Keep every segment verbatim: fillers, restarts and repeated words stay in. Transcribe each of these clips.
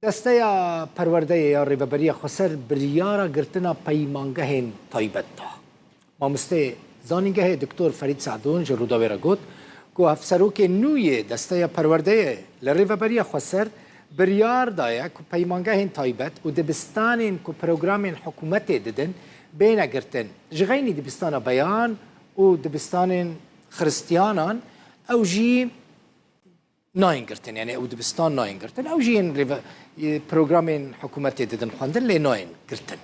Desteya Perwerdeyê ya Rêveberiya Xweser biryara girtina peymangehên taybet da. Mamosteyê Zanîngehê Doktor Ferîd Se'dûn ji Rûdawê re got ku hevserokê nû yê Desteya Perwerdeyê li Rêveberiya Xweser biryar daye ku peymangehên taybet û dibistanên ku programên hikûmetê didin bêne girtin. Ji xeynî dibistana Beyan û dibistanên Xiristiyanan ew jî nayên girtin, yanî ew dibistan nayên girtin, ew jî yên rêve-, e, programên hikûmetê didin xwendin, lê nayên girtin.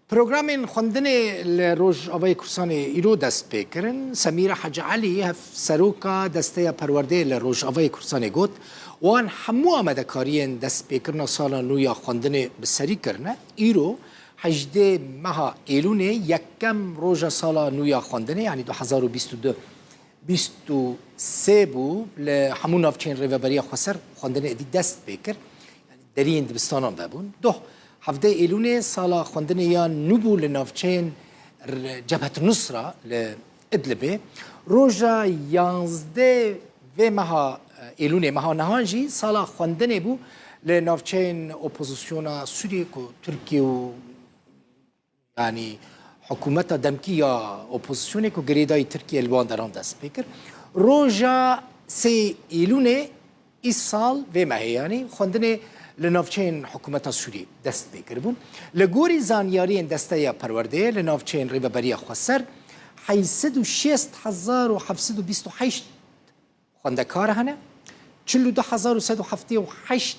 Programên xwendinê li Rojavayê Kurdistanê îro dest pê kirin. Semîra Hecî Elî, hevseroka Desteya Perwerdeyê li Rojavayê Kurdistanê got, wan hemû amadekariyên destpêkirina sala nû ya xwendinê bi serî kirine. Îro hejdê meha Êlûnê yekem roja sala nû ya xwendinê, yanî du hezar û bîst û du bîst û sê bû, li hemû navçeyên Rêveberiya Xweser xwendinê êdî dest pê kir. Yanî deriyên dibistanan vebûn. Doh, hevdeh Êlûnê sala xwendinê ya nû bû li navçeyên r-, Cebhet Nusra li Idlibê. Roja yanzdeh vê meha, e, Êlûnê, meha nihan jî sala xwendinê bû li navçeyên opozisyona Sûriyê ku Tirkiye û yanî hikûmeta demkî ya opozisyonê ku girêdayî Tirkiye li wan deran dest pê kir. Roja sê Îlûnê îsal vê mehê, yanî xwendinê li navçeyên hikûmeta Sûriyê dest pê kiribûn. Li gorî zanyariyên Desteya Perwerdeyê li navçeyên Rêveberiya Xweser heyşt sed û şêst hezar û heft sed û bîst û heşt xwendekar hene, çil û du hezar û sed û heftê û heşt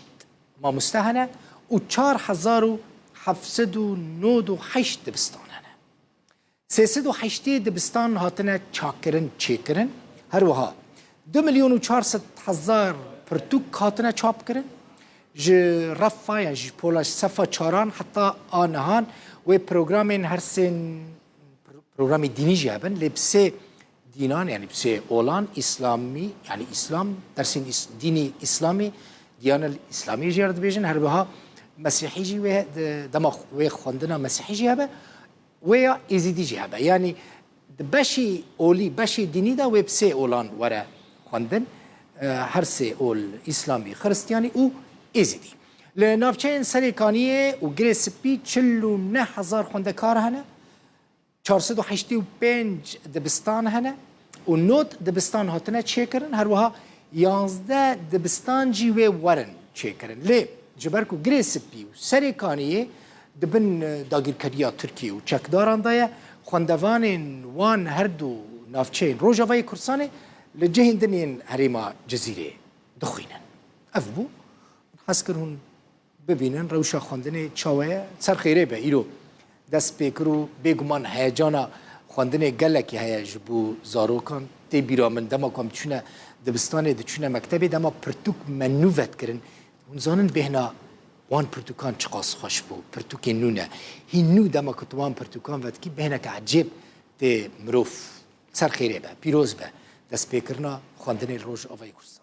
mamoste hene û çar hezar û heft sed û nod û heşt dibistan hene. Sê sed û heştê dibistan hatine çakkirin, çêkirin. Her wiha du milyon û çar sed hezar pirtûk hatine çapkirin. Ji refa, yan ji pola sefa çaran heta a nihan wê programên her sên programê dînî jî hebin, lê bi sê dînan, yanî bi sê olan, îslamî, yanî îslam, dersên îs-, dînî îslamî, diyanel îslamî jê re dibêjin, her wiha mesîhî jî wê he-, de-, dema wê xwendina mesîhî jî hebe, wê ya êzîdî jî hebe. Yanî di beşî olî, beşê dînî de wê bi sê olan were xwendin, e, her sê ol, îslamî, xiristiyanî û êzîdî. Li navçeyên Serê Kaniyê û Girê Spî çil û neh hezar xwendekar hene. Çar sed û heştê û pênc dibistan hene û nod dibistan hatine çêkirin, her wiha yanzdeh dibistan jî wê werin çêkirin. Lê ji ber ku Girê Spî û Serê Kaniyê di bin, e, dagîrkeriya Tirkiye û çekdaran de ye, xwendevanên wan her du navçeyên Rojavayê Kurdistanê li cihên din yên herêma Cizîrê dixwînin. Ev bû, hez kir hûn bibînin rewşa xwendinê çawa ye. Ser xêrê be, îro dest pê kir û bêguman heyecana xwendinê gelekî heye ji bo zarokan. Tê bîra min dema ku em diçûne dibistanê, diçûne mektebê, dema pirtûk me nû vedkirin, hûn zanin bêhna wan pirtûkan çiqas xweş bû. Pirtûkên nû ne. Hîn nû dema ku tu wan pirtûkan vedikî, bêhneke ecêb tê mirov. Ser xêrê be, pîroz be destpêkirina xwendinê li Rojavayê Kurdistan.